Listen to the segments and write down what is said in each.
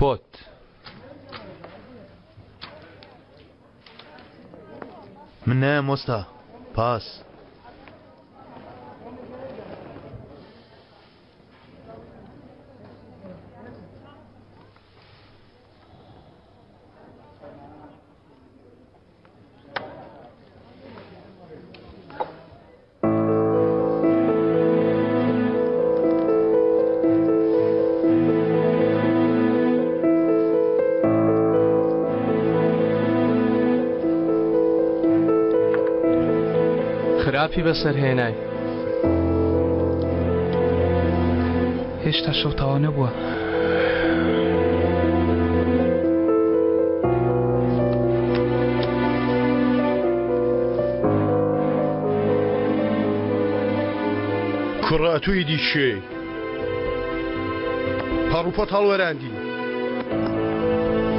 پۆت. من نایەم وەستا. پاس. خراپی بەسەر هێنای. هێشتا شەو تەواو نەبووە. کوڕە ئەتوو ئیدی کێی؟ پەڕوپۆت هەڵوەراندی.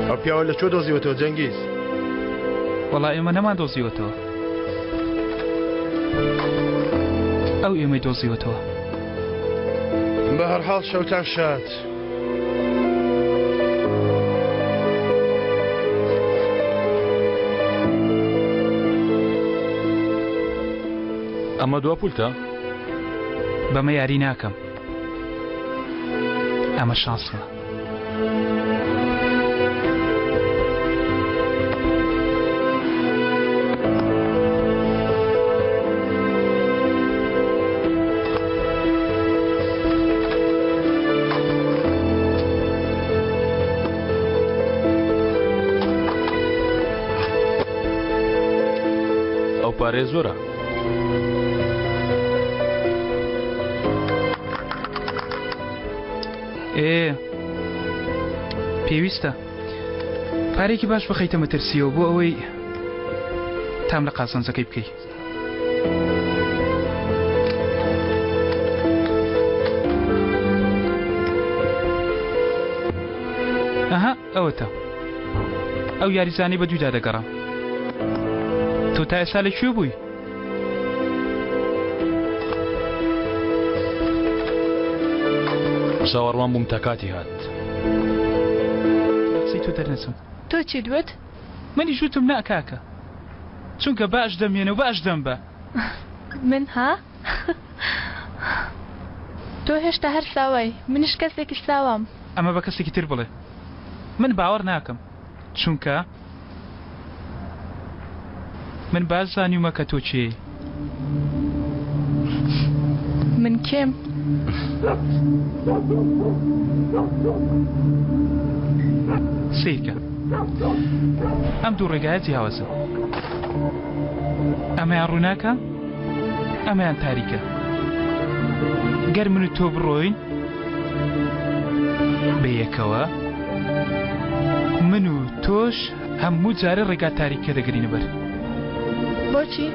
ئەو پیاوە لە کوێ دۆزیوەتەوە جەنگیز؟ وەڵا ئێمە نەمان دۆزیوەتەوە. ئەو ئێمەی دۆزیوەتەوە. بەهەرحاڵ شەوتان شاد. ئەمە دوا پولتە؟ بەمە یاری ناکەم. ئەمە شانسمە. ئەو پارەیە زۆرە. ئێ پێویستە پارێکی باش بخەیتە مەترسیەوە بۆ ئەوەی تام لە قازانجەکەی بکەی. ئەها ئەوەتە ئەو یاریزانەی بە دوودا دەگەڕام. تۆ تا ئێستا لە کوێ بووی؟ چاوەڕوان بووم تا کاتی هات. قسەی تۆ دەرنەچم. تۆ چیت وت؟ منیش وتم نا کاکە. چونکە باش دەمهێنە و باش دەمبە. من ها؟ تۆ هێشتا هەر ساوای، منیش کەسێکی ساوام. ئەمە بە کەسێکی تر بڵێ. من باوەڕ ناکەم. چونکە من باش زانیومە کە تۆ کێی. من کێم؟ سەیرکە ئەم دوو ڕێگایە جیاوازن. ئەمەیان ڕووناکە، ئەمەیان تاریکە. گەر من و تۆ بڕۆین بەیەکەوە، من و تۆش هەموو جارێ ڕێگا تاریکە دەگرینە بەر. بۆچی؟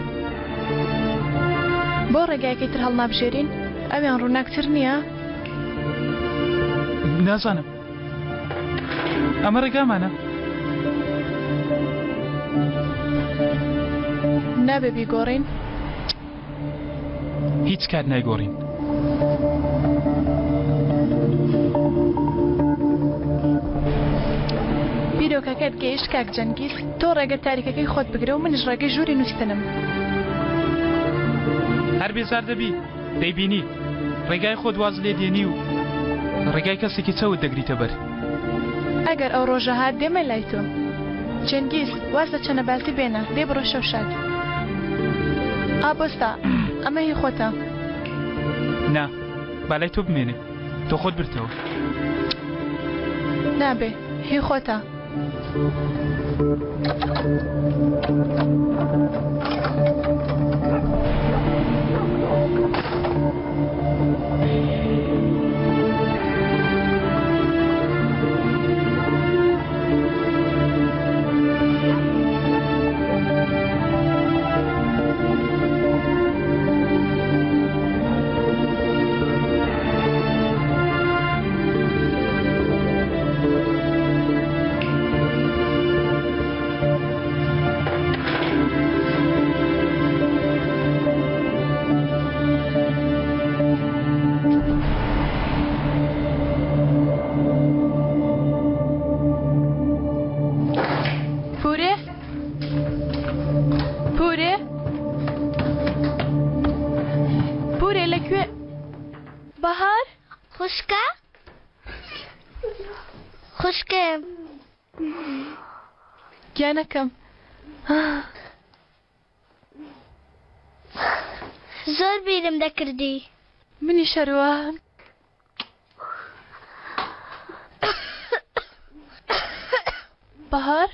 بۆ ڕێگایەکەی تر هەڵنابژێرین؟ ئەویان ڕووناکتر نییە؟ نازانم. ئەمە ڕێگامانە. نابێ بیگۆڕین؟ هیچ کات نایگۆڕین. بیرۆکەکەت گەیشت کاک جەنگیز، تۆ ڕێگە تاریکەکەی خۆت بگرە و منیش ڕێگەی ژووری نووستنم. هەر بێزار دەبی، دەیبینی. ڕێگای خۆت واز لێ دێنی و ڕێگای کەسێکی چەوت دەگریتە بەر. ئەگەر ئەو ڕۆژە هات دێمە لای تۆ. جەنگیز، واز لە چەنەبازی بێنە، دەی بڕۆ شەو شاد. ئا بۆستا، ئەمە هی خۆتە. نا، با لای تۆ بمێنێ، تۆ خۆت بردتەوە. نابێ، هی خۆتە. خوشکم. گیانەکەم. زۆر بیرم دەکردی. منیش هەروا. بەهار؟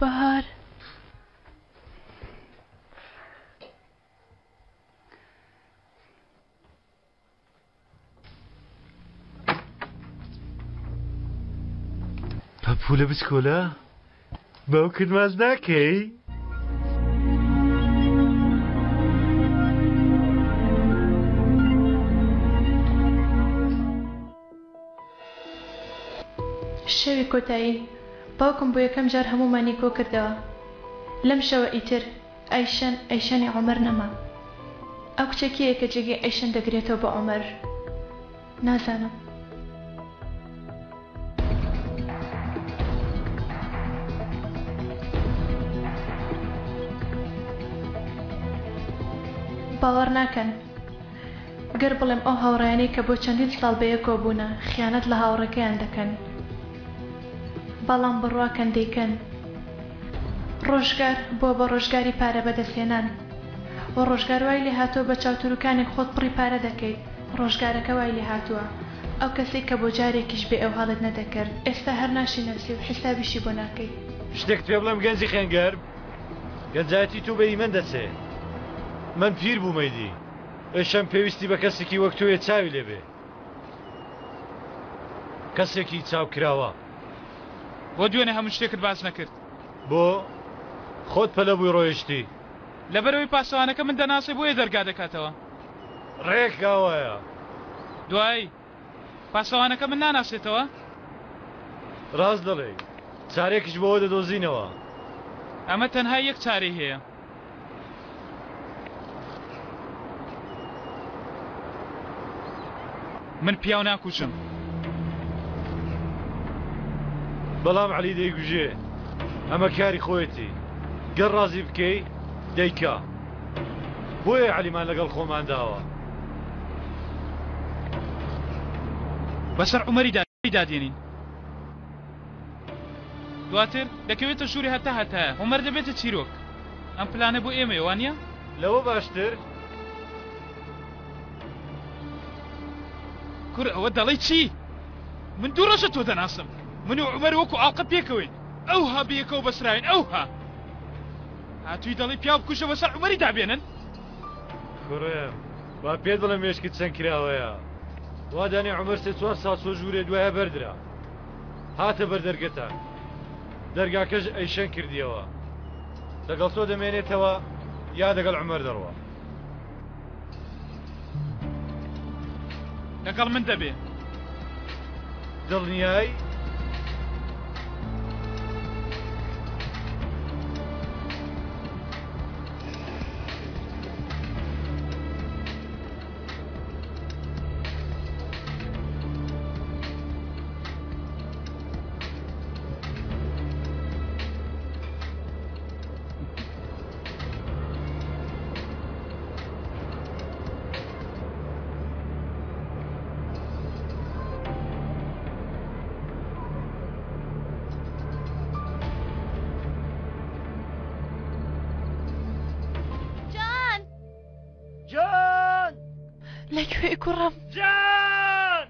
بەهار. پەپوولە بچکۆلە باوکت ماچ ناکەی؟ شەوی کۆتایی باوکم بۆ یەکەم جار هەموومانی کۆکردەوە لەم شەوە ئیتر ئەیشەن ئەیشەنی عومەر نەما ئەو کچە کێیە کە جێگەی ئەیشەن دەگرێتەوە بۆ عومەر نازانم. باوەڕ ناکەن گەر بڵێم ئەو هاوڕێیانەی کە بۆ چەندین ساڵ بەیەکەوە بوونە خیانەت لە هاوڕێکەیان دەکەن بەڵام بڕواکەن دەیکەن. ڕۆژگار بووە بە ڕۆژگاری پارە بەدەستهێنان و ڕۆژگار وای لێهاتووە بە چاوتروکانێک خۆت پڕی پارە دەکەیت، ڕۆژگارەکە وای لێهاتووە ئەو کەسەی کە بۆ جارێکیش بێ ئەو هەڵت نەدەکرد ئێستا هەر ناشیناسی و حیسابیشی بۆ ناکەی. شتێکت پێ بڵێم گەنجی خوێنگەرم، گەنجایەتی تۆ بە هی من دەچێ. من پیر بووم ئیدی. ئێشەم پێویستی بە کەسێکی وەک تۆیە چاوی لێ بێ. کەسێکی چاوکراوە. بۆ دوێنێ هەموو شتێکت باس نەکرد؟ بۆ؟ خۆت پەلە بووی ڕۆیشتی. لەبەرئەوەی پاسەوانەکە من دەناسێ بۆیە دەرگا دەکاتەوە. ڕێک ئاوایە. دوایی پاسەوانەکە من ناناسێتەوە؟ ڕاست دەڵێی. چارەیەکیش بۆ ئەوە دەدۆزینەوە. ئەمە تەنها یەک چارەی هەیە. من پیاو ناکوژم. بەڵام عەلی دەیگوژێ. ئەمە کاری خۆیەتی. گەر ڕازی بکەی دەیکا. بۆیە عەلیمان لەگەڵ خۆمان داوە. بەسەر عومەریدا دادێنین. دواتر دەکەوێتە ژووری هەتا هەتایە. عومەر دەبێتە چیرۆک. ئەم پلانە بۆ ئێمەیە، وانییە؟ لەوە باشتر. کورە ئەوە دەڵێی چی؟ من دوو ڕۆژە تۆ دەناسم. من و عومەر وەکو ئاڵقە پێکەوەین. ئەوها بەیەکەوە بەسراوین، ئەوها. هاتووی دەڵێی پیاو بکوژە بەسەر عومەری دابێنن؟ کوڕم با پێت بڵێم مێشکت چەند کراوەیە. وا دانێ عومەر سێ چوار ساڵ چووە ژوورێ دوایە بەردرا. هاتە بەر دەرگەتان. دەرگاکەش ئەیشەن کردیەوە. لەگەڵ تۆ دەمێنێتەوە یا دەگەڵ عومەر دەڕوا؟ لەگەڵ من دەبێ. دڵنیای؟ جان جان لەکوێ کوڕم جان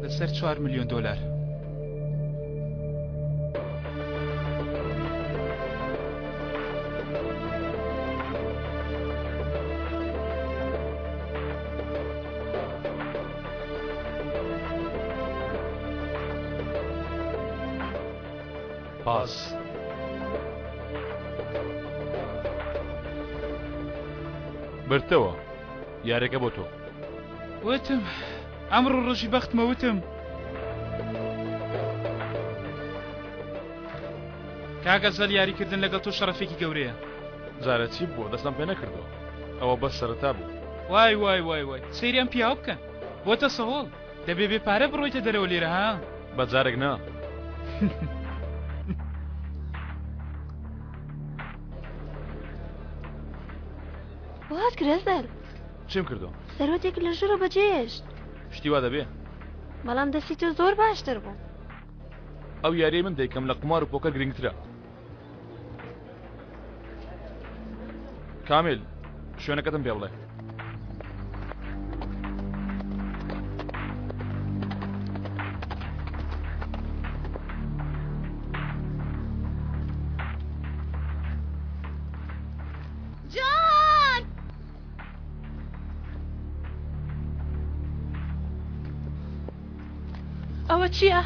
لەسەر چوار ملیۆن دۆلار. پاس. بردتەوە یاریەکە بۆ تۆ. وتم ئەمڕۆ ڕۆژی بەختمە وتم. کاک ئەزەل یاریکردن لەگەڵ تۆ شەڕەفێکی گەورەیە. جارێ چی بووە دەستم پێ نەکردووە ئەوە بەس سەرەتا بوو. وای وای وای وای سەیری ئەم پیاوە بکەن بۆتە سەهۆڵ دەبێ بێ پارە بڕۆیتە دەرەوە لێرە ها بە جارێک نا. وات کرد ئەزەر؟ چیم کردووە؟ سەرۆتێک لە ژوورە بەجێهێشت. شتی وا دەبێ؟ بەڵام دەستی تۆ زۆر باشتر بوو. ئەو یاریەی من دەیکەم لە قومار و پۆکەر گرنگترە. کامیل شوێنەکەتم پێ بڵێ. جان! ئەوە چییە؟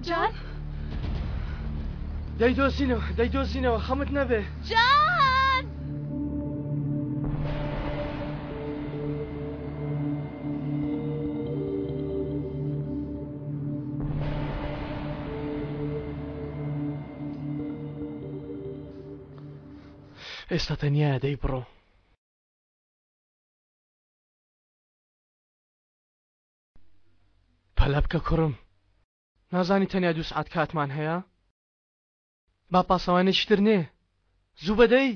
جان؟ دەیدۆزینەوە دەیدۆزینەوە خەمت نەبێ. جان! ئێستا تەنیایە دەی بڕۆ. پەلە بکە کوڕم نازانی تەنیا دوو سعات کاتمان هەیە با پاسەوانێکی تر نێ زوو بەدەی.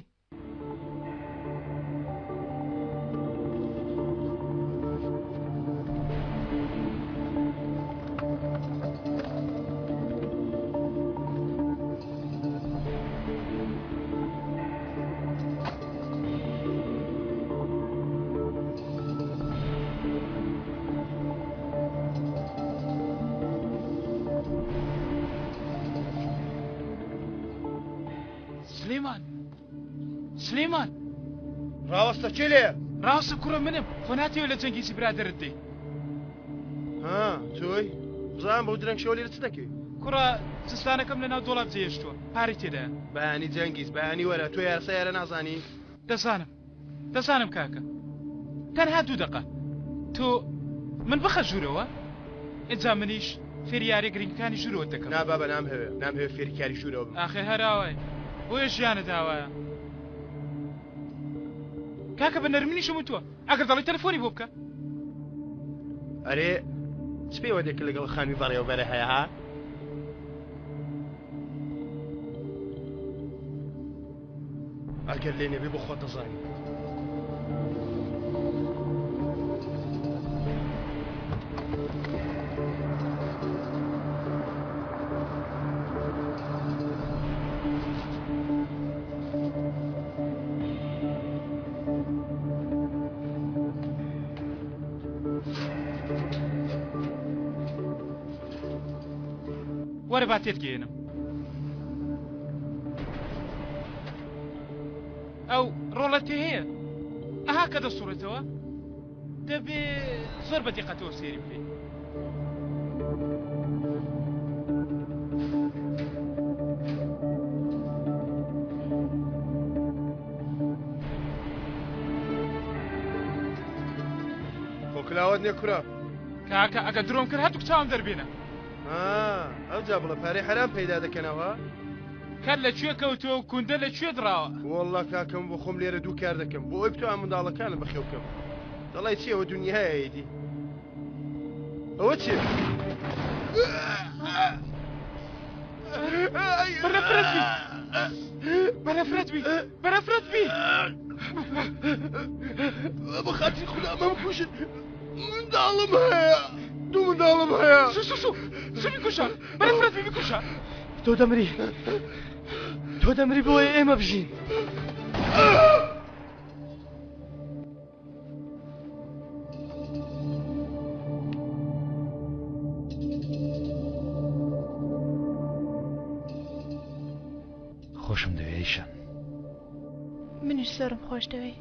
سلێمان سلێمان ڕاوەستە کێ لێیە؟ ڕاستە کوڕە منم خۆ ناتەوێت لە جەنگیزی برادەرت دێی ها تۆی بزانم بەو درەنگ شەوە لێرە چ دەکەی؟ کوڕە جزدانەکەم لەناو دۆڵاب جێهێشتووە پارەی تێدایە. بەیانی جەنگیز بەیانی وەرە تۆ یارسە یارە نازانی؟ دەزانم دەزانم کاکە تەنها دوو دەقە تۆ من بخە ژوورەوە ئینجا منیش فێری یاریە گرنگەکانی ژوورەوەت دەکەم. نا بابە نامهەوێ نامهەوێ فێری کاری ژوورەوە بم. ئاخر هەر ئاوای بۆیە ژیانت ئاوایە. کاکە بە نەرمینیشم وتووە ئەگەر دەڵێی تەلەفۆنی بۆ بکە. ئەرێ چ پەیوەندێکت لەگەڵ خانمی بەڕێوەبەرە هەیە ها؟ ئەگەر لێ نەبێ بۆ خۆت دەزانی. وەرە با تێت گەیەنم ئەو ڕۆڵە تێ هەیە ئەها کە دەسوڕێتەوە دەبێ زۆر بە دیقەتەوە سێری بکەیت. خۆ کلاوت نیە کورە. کاکە ئەگە درۆم کرد هەردووک چاوم دەربێنە. ئەوجا بڵێ پارەی حەرام پەیدا دەکەنەوە. کەر لە کوێ کەوتووە و کوندە لە کوێ دڕاوە؟ وەڵڵا کاکە من بۆ خۆم لێرە دوو کار دەکەم بۆ ئەوەی بتوانم منداڵەکانم بەخێو بکەم. دەڵێی چی ئەوە دونیایە ئیدی. ئەوە چیە؟ بەنەفرەت بی بەنەفرەت بی بەنەفرەت بی بە خاتری خودا مەمکوژن منداڵم هەیە دوو منداڵم هەیە سو سو سو سو بیکوژە بەنەفرەت بی بیکوژە تۆ دەمری تۆ دەمری بۆیە ئێمە بژین. خۆشم دەوێ ئەیشان. منیش زۆرم خۆش دەوێی.